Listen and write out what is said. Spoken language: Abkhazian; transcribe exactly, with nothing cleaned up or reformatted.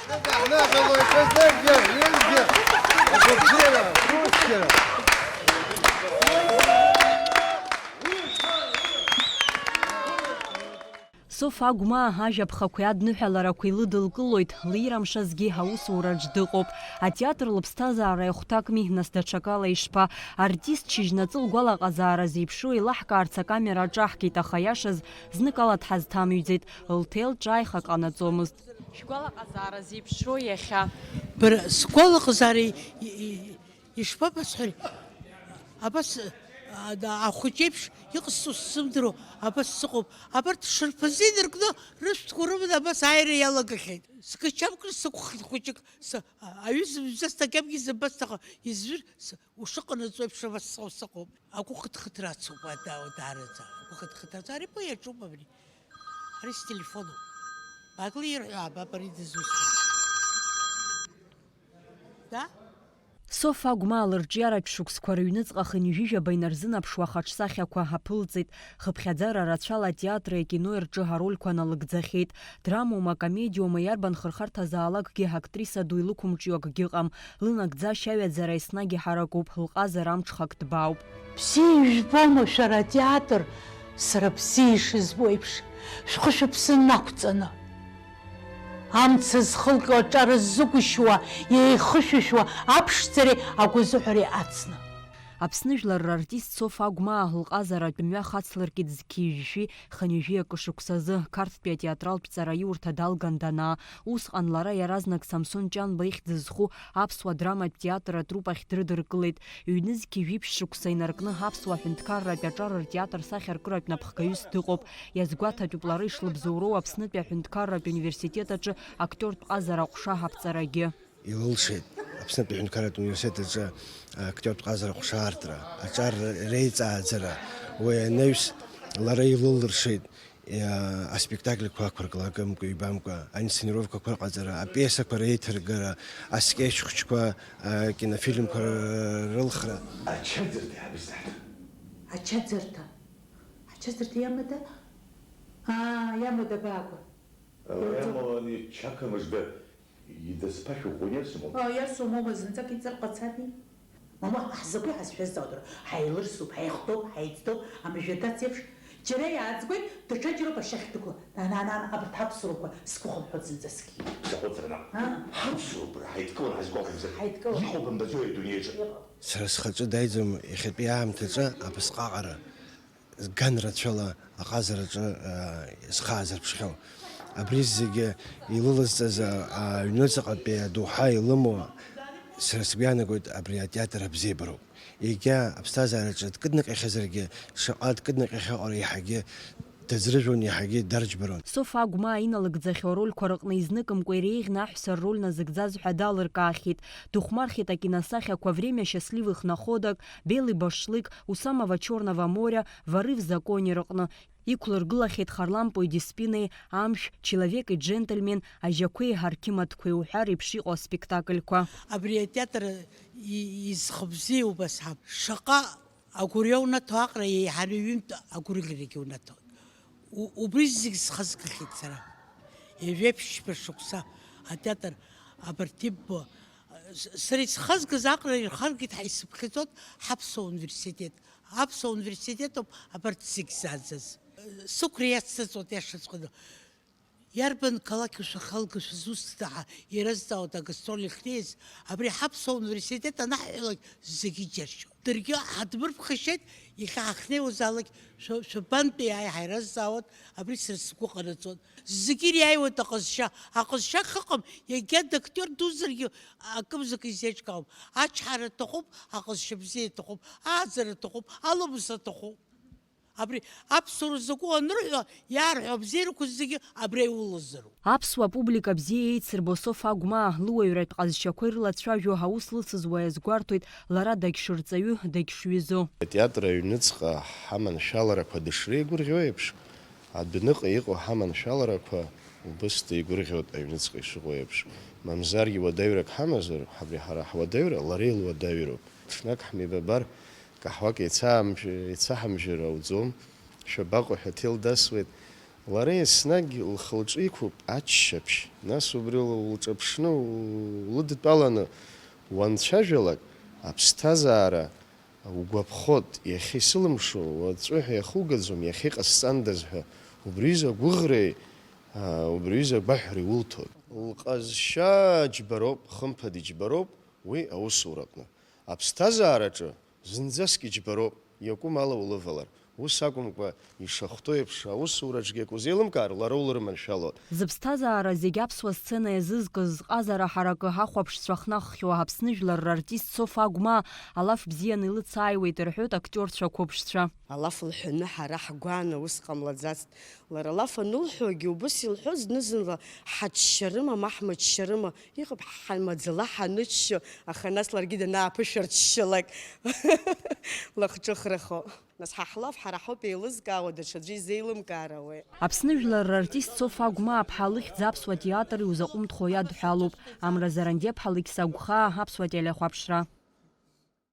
Нахалоит, знаешь, где, где? Офицера, русскера. Софа Агәмаа ажәаԥхақәеи адныҳәаларақәеи лыдылкылоит, лирамшазгьы аусураҿ дыҟоуп. Атеатр лыԥсҭазаара иахәҭакми, нас даҽакала ишԥа? Артист шьыжьнаҵы лгәалаҟазаара зеиԥшроу еилаҳкаарц акамера аҿаҳкит, аха иашаз зныкала дҳазҭамҩӡеит, лҭел ҿааихак ҟанаҵомызт. Шәгәалаҟазаара зеиԥшроу иахьа? Бара сгәалаҟазаара и-, и-, Ишԥабасҳәари? Абас, а, да, ахәыҷеиԥш иҟасҵо сзымдыруа, абас сыҟоуп. Абарҭ шырԥазы инаркны, рышәҭқәа рыманы абас ааира иалагахьеит. Сгачамкра сықәхеит хәыҷык. Са, а, аҩыза мза сҭагьамгьы зымбац ҭаха, изжәыр, с-, ушыҟанаҵо еиԥш абас сыҟоуп. Агәы хыҭхыҭра ацуп, ада-, даараӡа. Агәы хыҭхыҭра ацу. Ари поет ҿуп абри. Ари стелефонуп. Багла ирҳәо аабап ари дызусҭоу. Да? Софа Агәмаа лырҿиаратә шықәсқәа рыҩныҵҟа хынҩажәижәаба инарзынаԥшуа хаҿсахьақәа аԥылҵеит. Хыԥхьаӡара рацәала атеатри акинои рҿы арольқәа налыгӡахьеит. Драмоума, комедиоума, иарбан хырхарҭазаалакгьы актриса ду илықәымҿио акгьы ыҟам. Лынагӡашьа аҩаӡара еснагь иҳаракуп, лҟазара амҽхак ҭбаауп. Бзиа ижәбома шәара атеатр, сара бзиа ишызбо еиԥш, шәхы-шәыԥсы нақәҵаны? Амца зхылҟьо аҿар ззыгәышьуа, еихышәышәуа аԥшӡареи агәазыҳәареи ацны. Аԥсны жәлар рартист Софа Агәмаа лҟазаратә мҩа хацлыркит зқьи жәшәи хынҩажәи акы шықәсазы, Қарҭтәи атеатралтә ҵараиурҭа далган данаа. Усҟан лара иаразнак Самсон Ҷанба ихьӡ зху аԥсуа драматә театр атруппахь дрыдыркылеит. Ҩнызқьи жәиԥшь шықәса инаркны аԥсуа ҳәынҭқарратә аҿар ртеатр сахьаркыратә напхгаҩыс дыҟоуп. Иазгәаҭатәуп лара ишлыбзоуроу Аԥснытәи аҳәынҭқарратә университет аҿы актиортә ҟазара аҟәша аԥҵарагьы. Илылшеит Аԥснытәи аҳәынҭқарратә университет аҿы актиортә ҟазара аҟәша аартра, аҿар реиҵааӡара, уи анаҩс лара илылыршеит. Иа-, аспектакльқәа ақәыркла акымкәа-ҩбамкәа, аинсценировкақәа рҟаҵара, апиесақәа реиҭаргара, аскетч хәыҷқәа, акинофильмқәа рылхра. Ачаӡырҭа иаҳбысҭааит. Ачаӡырҭа? Ачаӡырҭа иамада? Аа, иамада, абаагәа. Уи амала ани чақамыжда идасԥашәа ӷәӷәа иарсума? Ыы, иарсума, зынӡак иҵарҟацами? Мама, ҳзакәи ҳазшәаз ҵаауеит уара? Ҳаилырсуп, ҳаихтәоуп, ҳаиҵтәоуп, амыжәадац еиԥш. Џьара иааӡгоит, даҽаџьароуп ашьахь дықәла. Нана, нана, абарҭ аԥсуарақәа сгәы хынҳәуеит зынӡаскгьы. Шәаҟәыҵра наҟ. Аа. Ҳаԥсуарақәа ҳаидкыланы ҳазгәаҟуамзар. Ҳаидкыланы. Иҟоуп анбаӡои адунеи аҿы? Иҟоуп. Сара схаҿы даиӡом иахьатәи аамҭаҿы абасҟак аҟара. Ган рацәала аҟазараҿы, аа, зхы аазырԥшхьоу. Абри зегьы илылазҵаз, аа, аҩныҵҟатәи адоуҳа илымоу, сара сгәы иаанагоит, абри атеатр абзиабароуп. Егьа аԥсҭазаараҿы дкыднаҟьахьазаргьы, шаҟа дкыднаҟьахьоу аҟара еиҳагьы даӡрыжәуан, еиҳагьы дарџьбарон. Софа Агәмаа иналыгӡахьоу арольқәа рыҟны изныкымкәа иреиӷьны аҳәса рроль назыгӡаз ҳәа далыркаахьеит. Дыхәмархьеит акиносахьақәа Время счастливых находок, Белый башлык, У самого Черного моря, Воры в законе рыҟны. Иқәлыргылахьеит Харлампои Деспинеи, Амшә, Человек и джентльмен, Ажьақәеи Ҳарқьымаҭқәеи уҳәа реиԥш иҟоу аспектакльқәа. Абри атеатр и-, изхыбзиоу убас ҳәа. Шаҟа агәырҩа унаҭо аҟара еиҳаны ҩынтә агәырӷьарагьы унаҭоит. У-, убри зегь схазгахьеит сара. Ҩажәеиԥшьба шықәса атеатр абарҭ иббо. С-, сара исхазгаз аҟара ирхаргеит ҳәа исыԥхьаӡоит ҳаԥсуа университет. Аԥсуа университетуп абарҭ зегь зааӡаз. Сықәра иацсыҵоит, иашаҵәҟьаны. Иарбан қалақь ушәахалга шәызусҭда ҳәа иразҵаауеит агастроль иахьнеиз, абри ҳаԥсуа университет анаҳҳәалак зегьы иџьаршьоит. Даргьы ҳадмырԥхашьеит, иахьа ҳахьнеиуазаалак шәа-, шәабантәи ааи ҳәа иразҵаауеит, абри сара сгәы ҟанаҵон. Зегьы ириааиуеит аҟазшьа, аҟазшьа ахьыҟам, иагьа дактиор дузаргьы акымзак изеиҿкаауам. Ачҳара аҭахуп, аҟазшьа бзиа аҭахуп, ааӡара аҭахуп, аламыс аҭахуп. Абри аԥсуара закәу анырҳәо, иаарҳәо абзиарақәа зегьы абри аиулазароуп. Аԥсуа публика бзиа еицырбо Софа Агәмаа лыуаҩратә ҟазшьақәа ирылацәажәо аус лыцызуа иазгәарҭоит лара дагьшырҵаҩу, дагьшҩызоу. Атеатр аҩныҵҟа ҳаманшәаларақәа дышреигәырӷьо еиԥш, адәныҟа иҟоу ҳаманшәаларақәа убыс деигәырӷьоит аҩныҵҟа ишыҟоу еиԥш. Мамзаргьы уадаҩрак ҳамазар, абри ҳара ҳуадаҩра лара илуадаҩроуп. Ҽнак ҳмеибабар, каҳуак еицаамжә-, еицаҳамжәыр ауӡом, шәабаҟоу ҳәа ҭел дасуеит, Лара еснагь лхы-лҿы иқәуп аччаԥшь, нас убри лҿаԥшны улыдтәаланы уанцәажәалак, аԥсҭазаара угәаԥхоит, иахьа исылымшо уаҵәы ҳәа иахугаӡом, иахьа иҟасҵандаз ҳәа, убри аҩыза агәыӷреи, аа, убри аҩыза агәаҳәареи улҭоит. Лҟазшьа џьбароуп, хымԥада иџьбароуп уи аусураҟны. Аԥсҭазаараҿы зынӡаск иџьбароуп, иакәым ала улывалар. Ус акәымкәа, ишахәҭоу еиԥш, аусураҿгьы акы узеилымкаар, лара улырманшәалоит. Зыԥсҭазаара зегь аԥсуа сцена иазызкыз, зҟазара ҳаракы ҳахәаԥшцәа хнаххьоу Аԥсны жәлар рартист Софа Агәмаа алаф бзианы илыцааиуеит рҳәоит актиорцәа қәыԥшцәа. Алаф лҳәаны ҳара ҳгәааны аус ҟамлаӡацт. Лара алаф анылҳәогьы убыс илҳәоит зны-зынла, ҳаччарыма, ма ҳмыччарыма, иҟоуп ҳа маӡала ҳаныччо, аха нас ларгьы данааԥышәарччалак лахҿыхрахо. Нас ҳа ҳлаф ҳара ҳауп еилызкаауа, даҽаӡәы изеилымкаар ауеи. Аԥсны жәлар рартист Софа Агәмаа-ԥҳа лыхьӡ аԥсуа театр иузаҟәымҭхо иадҳәалоуп. Амра Зарандиаԥҳа лыгь сагәхаа аԥсуа телехәаԥшра.